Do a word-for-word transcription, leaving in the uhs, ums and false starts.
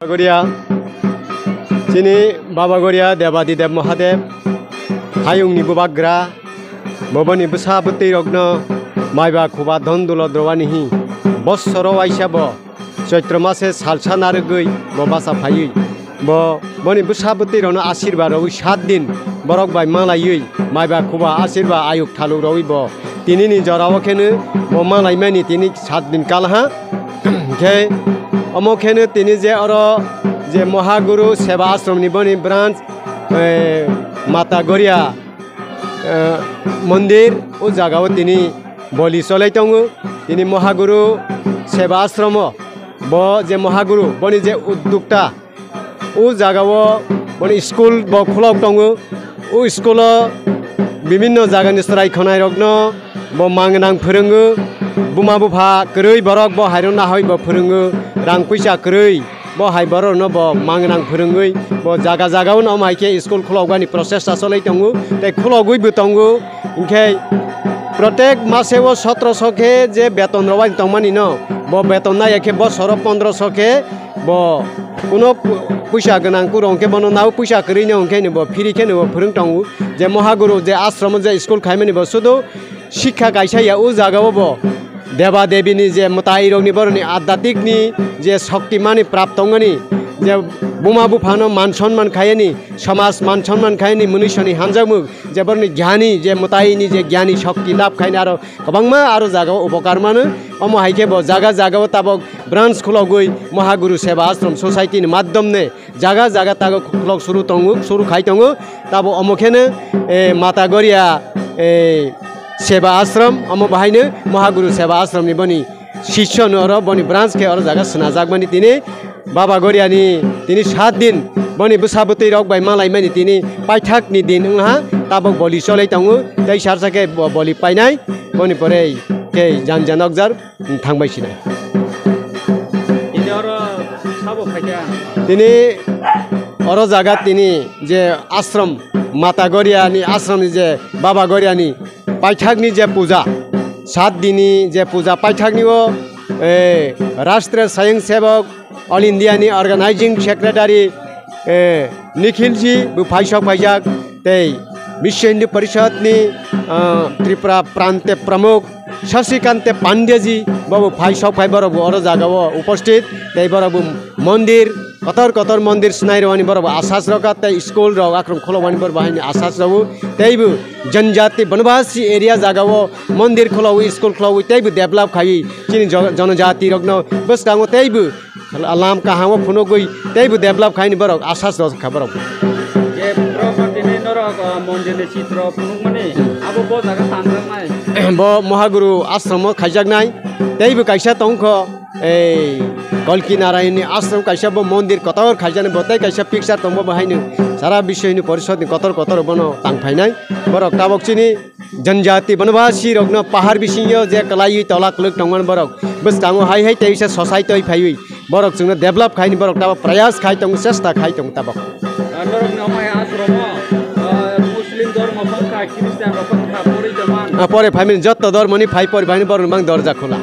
Goria, chini Baba Goria Debadi Deb Mahadev, hayungni bubagra, boboni bwsa bwtwi rokno maiba khuba dhon dulot rwani hi, bosoro waisa bo Choitro mase salsa narwgwi bo bacha phaiwi, bo boni bwsa bwtwi rokno asirba rwwi sat din borok bai malaiwi maiba khuba asirba ayuk thaluk rwwi bo tinini jorao kheno bo malaimani tini sat din kal ha. Khe omo kheno tini je oro je Mohaguru Seba Ashramni boni branch, eh, Mata Goria, eh, mondir, o jagao tini boli cholai tongo. Tini Mohaguru Seba Ashramo, bo je Mohaguru, boni je uddukta, o jagao boni school bo khulok tongo. O school o bibinno jagani chwrai khwnairokno bo mangnang phwrwngo. Buma bupha kwrwi borok bo hairok nahoi bo phwrwngo, rang puisa kwrwi. Bo hai borokno bo mangnang phwrwngwi bo jaga jagao no omo hai khe school khulokbani process ta cholai tongo, tei khulogwi bo tongo. Hinkhe protek mase o sotoroso khe je beton rwbai tongmani no, bo beton naiya khe bosoro pondroso khe bo kuno pu-, puisa gwnang kuro hwnkhe bono nao puisa kwrwi no hwnkhe no bo free khe no bo phwrwng tongo. Je Mohaguru je ashram o je school khaimani bo sudu Sikha kaisa ya o jaga o bo deba debi ni je mwtai rok ni borok ni adhyatmik ni je shokti mani prap tongmani, je buma bupha no man sonman khaiyani, samaj man sonman khaiyani, mwnwi soni hamjakmung je borok ni gyani je mwtai ni je gyani shokti lab khaina aro kwbangma aro jaga o upokar mano. Omo hai khe bo jaga jaga o tabok branch khulogwi Mohaguru Seba Ashram Society ni madhyom ne jaga jaga tago khulok suru tongo, suru khai tongo. Tabo omo kheno, eh, Mata Goria, eh, Seba Ashram, omo bahaino Mohaguru Seba Ashram ni boni sisyo no oro boni branch khe oro jaga swnajak mani tini Baba Goria ni tini sat din boni bwsa bwtwi rok bai malai mani tini paithak ni din wngha, tabok boli cholai tongo, tei sarsa khe bo-, boli painai, boni pore khe jan jan okjar. Thangbai sinai. Tini oro sabo phaikha. Tini oro jaga tini je ashram Mata Goria ni ashram ni je Baba Goria ni paithak ni je puja, sat dini je puja paithak ni o, eh, Rashtriya Swayamsevak All India ni Organizing Secretary, eh, Nikhil ji bo phai sok phaijak, tei Biswa Hindu Parishad ni, ah, Tripura Prante Pramukh Shashikante Pandya ji bo bo phai sok phai borok bo oro jaga o uposthit, tei borok bo mondir kotor kotor mondir swnai rwani borok bo asas rokha, tei school rok akhrom khulokmani borok bo haini asas rw, tei bo Janjati Banabasi area jaga o mondir khulogwi, school khulogwi, tei bo develop khaiwi chini jo-, jonojati rokno bwskango tei bo Lam kaham o phunugwi tei bo develop khaini borok asas rw kha borok. Je borok tini norok, ah, mondir ni chitro phunukmani, abo bo jaga tanjaknai. Bo Mohaguru ashram o khaijaknai, tei bo kaisa tongkho, ei Kalki Narayan ni ashram kaisa bo mondir kotor khaijaknai, bo tei kaisa picture tongbo bo haino sara Biswa Hindu Parishad ni kotor kotor bono tang phainai. Borok tabok chini Janjati Banabasi rokno pahar bisingo je kwlaiwi tola kwlwk tongmani borok bwskango hai hai teisa society phaiwi borok chwngno develop khaini borok tabo prayas khai tongo, chesta khai tongo tabok. Ah, norokni omo hai ashromo, ah, Muslim dhormo phangkha, Christian rok phangkha, pori jaman. Ah, pore phaimani jotto dhormoni phai pori phaimani borokni mang dorja khula.